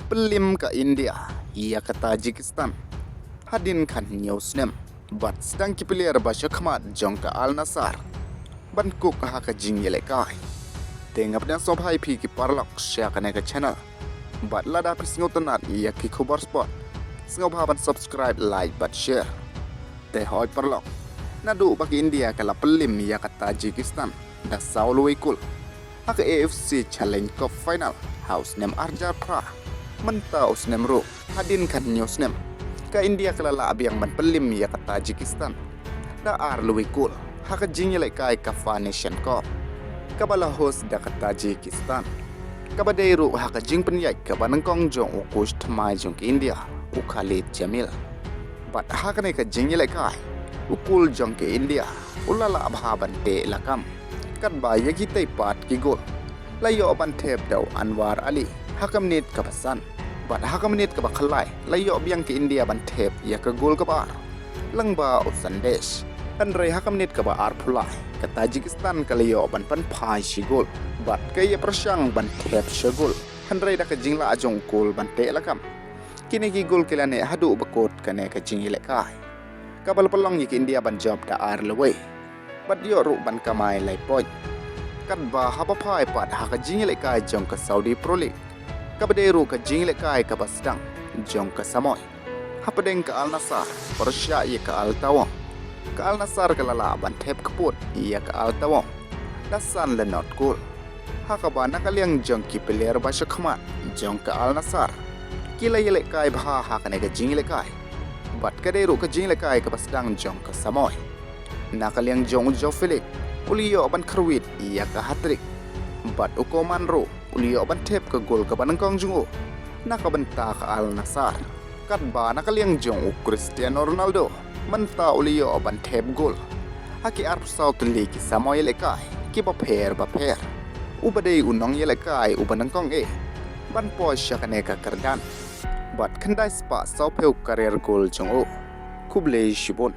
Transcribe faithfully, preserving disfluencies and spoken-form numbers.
Pynliem ka India ïa ka Tajikistan hadien khathynñiew snem bad sdang ki player ba shakhmat jong ka Al Nassr ban kuk ha ka jingïalehkai. Te nga pdiang sngewbha ïa phi ki paralok sha kane ka channel. Bad lada phi sngewtynnat ïa ki khubor sport, sngewbha ban subscribe, like bad share. Te hooid paralok, naduh ba ka India ka la pynliem ïa ka Tajikistan da saw lawei kol ha ka A F C Challenge Cup final ha u snem arhajar phra, mynta u snem ruh hadien khathynñiew snem, ka India ka la lah biang ban pynliem ïa ka Tajikistan da ar lawei kol ha ka jingïalehkai ka Fifa Nation Cup kaba la host da ka Tajikistan, kaba dei ruh ha ka jingpynïaid kaba nyngkong jong u coach thymmai jong ka India, u Khalid Jamil. Bad ha kane ka jingïalehkai, u kol jong ka India u la lah bha ban teh lakam, katba ïa kitei pat ki gol la ïoh ban thep da u Anwar Ali ha ka minit kaba san. Bad ha ka minit kaba khatlai la ïoh biang ka India ban thep ïa ka gol kaba ar lyngba u Sandesh. Hynrei ha ka minit kaba arphew lai ka Tajikistan ka la ïoh ban pynphai shi gol bad ka ïa pyrshang ban thep shi gol, hynrei da ka jinglah jong u kol ban teh lakam, kine ki gol ki la neh haduh ba kut kane ka jingïalehkai, kaba la pynlong ïa ka India ban jop da ar lawei bad ïoh ruh ban kamai lai point. Katba haba phai pat ha ka jingïalehkai jong ka Saudi Pro League, kaba dei ruh ka jingïalehkai kaba sdang jong ka samoi hapdeng ka Al Nassr pyrshah ïa ka Al Taawoun, ka Al Nassr ka la lah ban thep kput ïa ka Al Taawoun da san la nod kol. Ha kaba na ka liang jong ki player ba shakhmat jong ka Al Nassr ki la ïalehkai bha ha kane ka jingïalehkai, bad ka dei ruh ka jingïalehkai kaba sdang jong ka samoi. Na ka liang jong u Joao Felix, u la ïoh ban kyrwit ïa ka hat-trick, bad u Coman ruh u la ïoh ban thep ka gol kaba nyngkong jong u na ka bynta ka Al Nassr. Katba na ka liang jong u Cristiano Ronaldo, mynta u la ïoh ban thep gol ha ki arphew saw tylli ki samoi ïalehkai kiba pher ba pher, uba dei u nongïalehkai uba nyngkong eh ban poi sha kane ka kyrdan bad khyndai spah sawphew career goal jong u. Khublei shibun.